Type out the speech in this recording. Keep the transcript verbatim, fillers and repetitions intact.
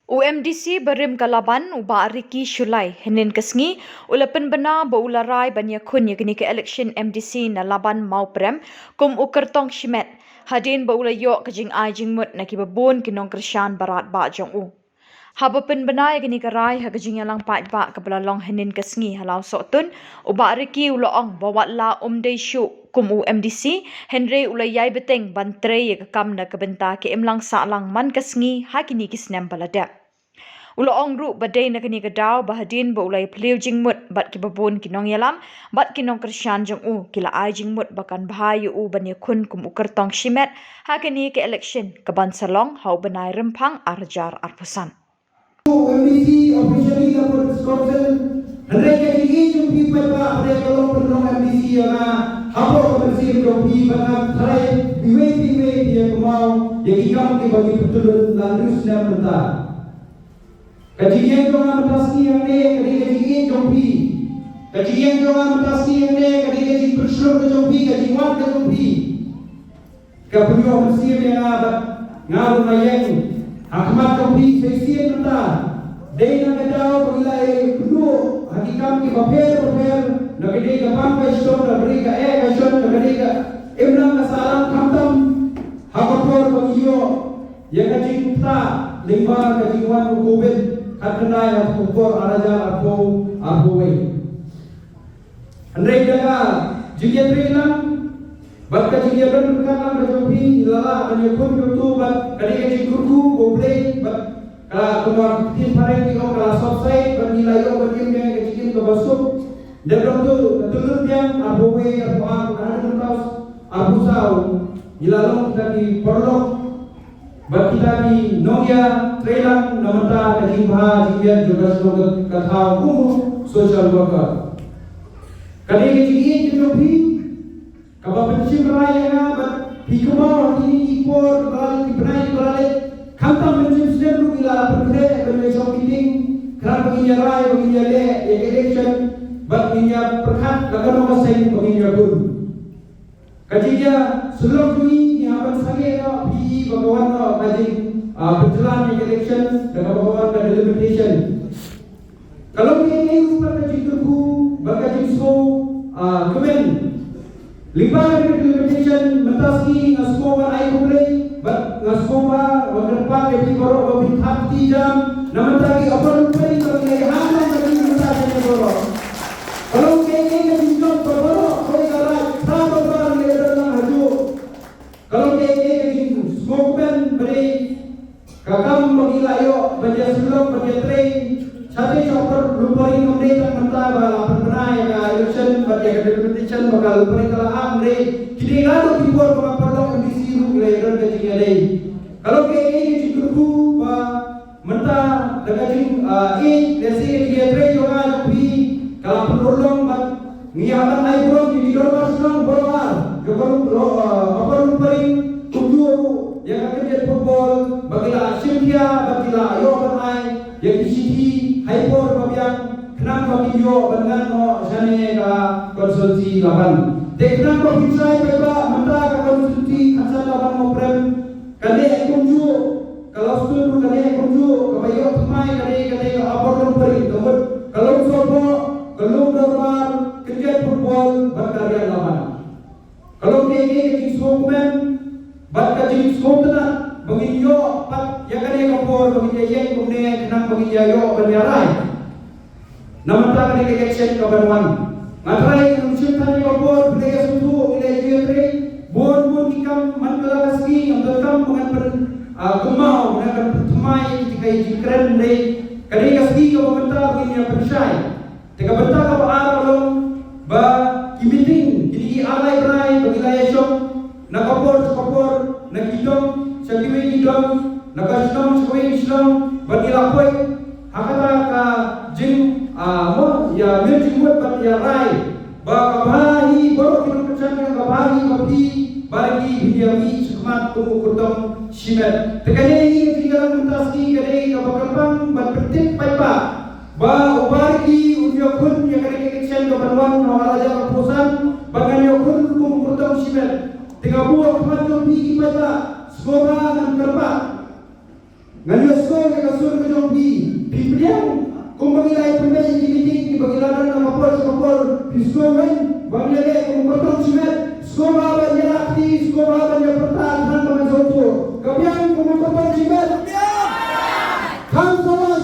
U MDC barim ka Laban, u Bah Ricky Shullai, hynnin ka sngi u la pynbna ba u la rai ban ïakhun ïa kane ka election MDC na Laban Mawprem kum u kyrtong shimet, hadien ba u la ïoh ka jingai jingmut na kiba bun ki nongkyrshan barat bah jong u. Haba pynbna ïa kane ka rai ha ka jingïalang paidbah kaba la long hynnin ka sngi ha Lawsohtun, u Bah Ricky u la ong ba wat la um dei shuh kum u MDC, hynrei u la ïai bteng ban trei ïa ka kam na ka bynta ka imlang sahlang man ka sngi ha kine ki snem ba la dep. U la ong ruh ba dei na kane ka daw ba hadien ba u la ïaphylliew jingmut bad kiba bun ki nongïalam bad ki nongkyrshan jong u, ki la ai jingmut ba kan bha ïa u ban ïakhun kum u kyrtong shimet ha kane ka election kaban sa long ha u bnai Rymphang ar hajar arphew san. MDC officially na Press Council, hynrei ka jingïeit jong phi paidbah, hynrei ka long pynlong MDC ïa nga hapoh ka mynsiem jong phi, ba nga tharai phi wei phi wei phi ïa kynmaw ïa ki kam kiba ngi pyntylun la hynriew snem mynta. Ka jingïeng jong nga mynta sngi hangne ka dei ka jingïeit jong phi. Ka jingïeng jong nga mynta sngi hangne ka dei ka jingpynshlur ka jong phi, ka jingwan ka jong phi. Ka pynïoh mynsiem ïa nga bad nga ruh nga ïeng ha khmat jong phi sa shisien mynta. Dei na ka daw ba ngi la ïakynduh ha ki kam kiba pher ba pher, na ka dei ka bam ka shong, na ka dei ka eh ka shong, na ka dei ka imlang ka sahlang, khamtam ha ka por ba ngi ïoh ïa ka jingktah lyngba ka jingwan u Covid khatkhyndai ha ka por ar hajar arphew arphew wei. Hynrei da ka jingïatreilang bad ka jingïadon ryngkat lang ka jong phi, ngi la lah ban ïakhun ïa uto bad ka dei ka jingkyrkhu U Blei bad ka la, kumba ki ktien phareng ki ong, ka la subside bad ngi la ïoh ban im ïa ka jingim kaba suk. Dep da uto, ka tyllun biang arphew wei, arphew ar, arphew saw, arphew saw ngi la long kita ki paralok bad kita ki nongïatreilang na ka bynta ka jingbha jingïeit jong ka shnong ka thaw kum u social worker. Ka dei ka jingïeit ka jong phi kaba pynshim rai ïa nga bad phi kynmaw ha kine ki por ba la leit, ki bnai ba la leit, khamtam mynshem snem ruh ngi la pynkhreh ban ïa shong meeting, khnang ba ngin ïa rai, ba ngin ïa leh ïa ka election bad ngin ïa pyrkhat la kano ka seng ba ngin ïa bun. Ka jingïasyllok jong ngi, ngi hap ban sangeh noh, phi ba ka wan noh ka jing, ah, pynjlan ïa ka election da kaba ka wan ka delimitation. Ka long kaei kaei ruh pat ka jingkyrkhu bad ka jingsngew, ah, kmen. Lyngba ka delimitation mynta sngi nga sngewbha ban ai khublei bad nga sngewbha ban kyrpad ïa phi baroh ba phin thap kti jam na bynta ki Upper Lympung ba ngi la ïahap lang ka jingmynta jong ngi baroh. Ka long kaei kaei ka jingjop ba baroh kawei ka raid, phra dorbar ngi la ïadon lang hajuh. Ka long kaei kaei ka jingsngewkmen ba dei ka kam ba ngi la ïoh ban ïasyllok, ban ïatrei. Shatei sha Upper Lympung, ym dei tang mynta ba la pynbna ïa ka election bad ïa ka delimitation ba ka Lympung ka la ap, hynrei ki dei naduh ki por ba nga paralok MDC ruh ngi la ïadon ka jingïadei. Ka long kaei kaei ka jingkyrkhu ba mynta da ka jing, ah, ïeit, lehse ka jingïatrei jong nga jong phi ka la pynurlong bad ngi hap ban ai burom ïa ki dorbar shnong baroh ar jong ka Upper Lympung, ah, Upper Lympung, kumjuh ruh ïa ka kyndiat football ba ki la shim khia bad ki la ïoh ban ai ïa ki shithi ha i por ba biang, khnang ba kin ïoh ban ngat noh shane ka constituency Laban. Te khnang ba phin shai paidbah, mynta ka constituency Khatsan Laban Mawprem ka neh kumjuh, ka Lawsohtun ruh ka neh kumjuh, kaba ïoh thymmai ka dei, ka dei ka Upper Lympung, ka mut ka Lum Sohboh, ka Lum Dorbar, kyndiat football bad ka Riat Laban. Ka long kaei kaei ka jingsngewkmen bad ka jingsngewtynnat ba ngin ïoh pat ïa kane ka por ba ngin ïa ïeng kumne, khnang ba ngin ïa ïoh ban ïa rai na bynta kane ka election kaban wan. Nga tharai ngi ym shim than ïa ka por, phi la ïasngewthuh, ngi la ïa trei bun bun ki kam, man ka la ka sngi ngam donkam ba ngan pyn, ah, kynmaw, ngan pynthymmai ïa ki jingkren, hynrei ka dei ka sngi kaba mynta ba ngin ïa pynshai. Te ka bynta kaba ar ka long ba ki meeting kine ki ar lai bnai ba ki la ïashong na ka por sha ka por, na ki dong sha kiwei ki dong, na ka shnong sha kawei ki shnong, ba ki la poi ha kata ka jing, ah, mo, ïa mih jingmut bad ïa rai ba ka bha hi, baroh ki nongkyrshan, ka bha hi ba phi Bah Ricky phin ïa mih shakhmat kum u kyrtong shimet. Te kane hi ka jingïalang mynta sngi ka dei kaba kyrpang ban pyntip paidbah ba u Bah Ricky un ïakhun ïa kane ka election kaban wan ha u ar hajar arphew san, ba ngan ïakhun kum u kyrtong shimet. Te nga buh ha khmat jong phi ki paidbah, sngewbha ngan kyrpad, ngan ïohsngew ïa ka sur ka jong Kam sa lah